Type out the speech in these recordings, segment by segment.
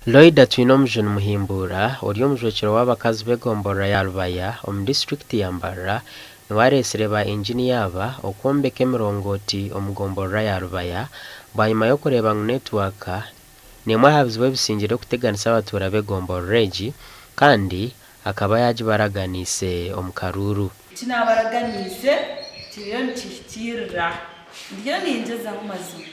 Loida Twinomujuni Muhimbuura ori omujwekyerwa w'abakazi b'egomborora ya Rubaya omu disiturikiti ya Mbarara niwe areetsire ba inginiya aba okwombeka emirongooti omu gomborora ya Rubaya bwanyima y'okureeba ngu netiwaaka n'emwe aha bizibu ebisingire kuteganisa abatuura b'egomborora egi kandi akaba yaagibaraganiise omu karuuru. Eki naabaraganiise kiriyo nikihikiirira. Ndiyo ningyezaho mazima.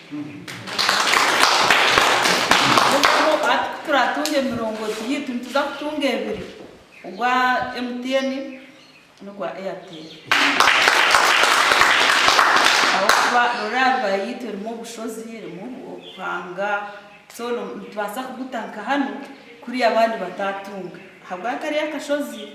Ahabw'okuba hati ku turaatunge emirongooti yaitu nituza kutunga ebiri, ogwa MTN n'ogwa Airtel. Ahabw'okuba noreeba Rubaya yaitu erimu obushozi, erimu obuhanga, so nitubaasa kuguta nka hanu kuriya abandi bataatunga ahabwa kariya akashozi.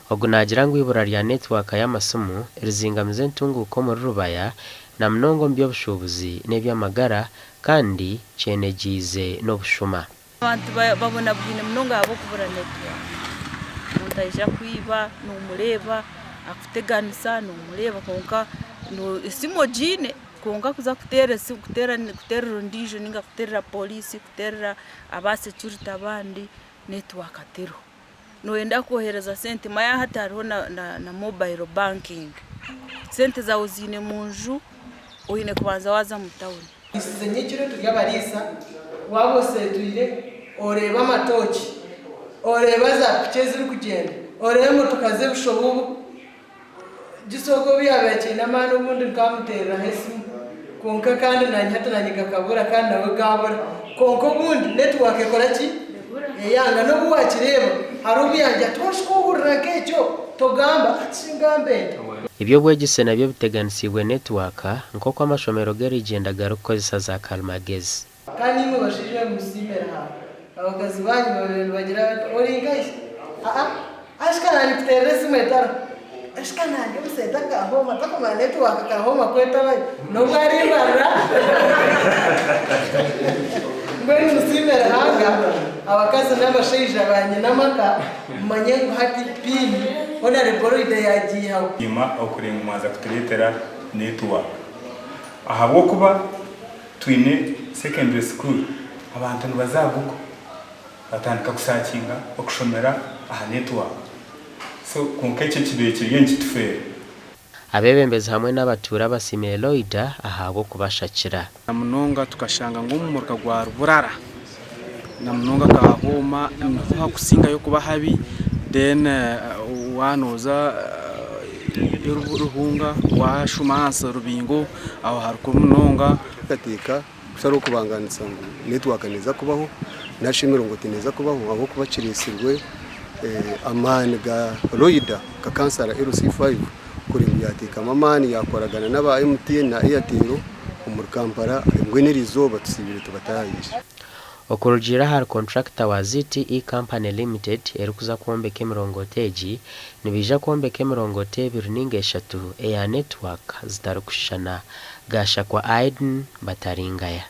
Ogu naagira ngu eibura rya netiwaaka y'amasimu rizingamize entunguuka omuri Rubaya na munonga omu by'obushuubuzi n'eby'amagara kandi kyenegyiize n'obushuma. Abantu babonabwine munonga ahabw'okubura netiwaaka. Omuntu aija kwiba nomureeba, akuteganisa nomureeba kwonka esimu ogiine kwonka kuza kuteera esimu kuteerera ondiijo ninga kuteerera pooriisi kuteerera aba securite abandi netiwaaka teriho. Noyenda kwohereza sente manya hati hariho na mobile banking, sente zaawe oziine munju oine kubanza waaza omu tawuni. Isize nyekiro turi abariisa, waaba oseetwire oreeba amatooki, oreeba za piki ezirikugyenda, oreeba emotoka z'ebishobobo, Gisoga obu yaabaire akiine amaani obundi nkamuteereraho esimu kwonka kandi naanye hati naanye gakabura kandi nawe gaabura kwonka obundi netiwaaka ekora ki? Eyanga n'obu waakireeba hariho obu yangira ati waashuka ohurira nk'ekyo togamba ati shi ngambe nta? Eby'obwegyese nabyo biteganisiibwe netiwaaka nk'oku amashomero g'erigyenda garikukozesa za karimagezi. Kandi imwe bashaija musiime Ruhanga, abakazi baanyu babaire nibagira bati, Ori nkahi? Aa, ashika naanye kuteerera esimu etariho. Ashika naanye omusente akahooma, takumanya netiwaaka akahooma ku etabayo, n'obu arimbarira. Mbwenu musiime Ruhanga, abakazi n'abashaija ba nyina amaka, mumanye ngu hati piini Honarebo Loida yaagiihaho. Nyima okurenga mwaza kutureetera netiwaaka ahabw'okuba Twine secondary school abantu nibaza aha google batandika kusakinga okushomera aha network so kwonka ekyo ekibaire kiriyo nikitufeera. Abeebembezi hamwe n'abatuura basiimire Loida ahabw'okubashakira. Na munonga tukashanga ngu omu muruka gwa Ruburara na munonga Kahooma niho hakusingayo kuba habi then waaba nooza Ruhunga waashuma ahansi Rubingo aho harikubi munonga. Teekateeka kutariho kubangaanisa ngu netiwaaka neeza kubaho nari shi emirongooti neeza kubaho ahabw'okuba kireetsirwe amaani ga Loida nka kansara LC5 kureba ngu yaateekamu amaani yaakoragana n'aba MTN na Airtel omuri Kampala mbwenu eriizooba tusiibire tubataahiire. Okurugiirira ahari kontrakita wa ZTE Company Limited erikuza kwombeka emirongooti egi, nibaija kwombeka emirongooti ebiri ninga eshatu eya network zitarikushushana. Gashakwa Aiden, Bataringaya.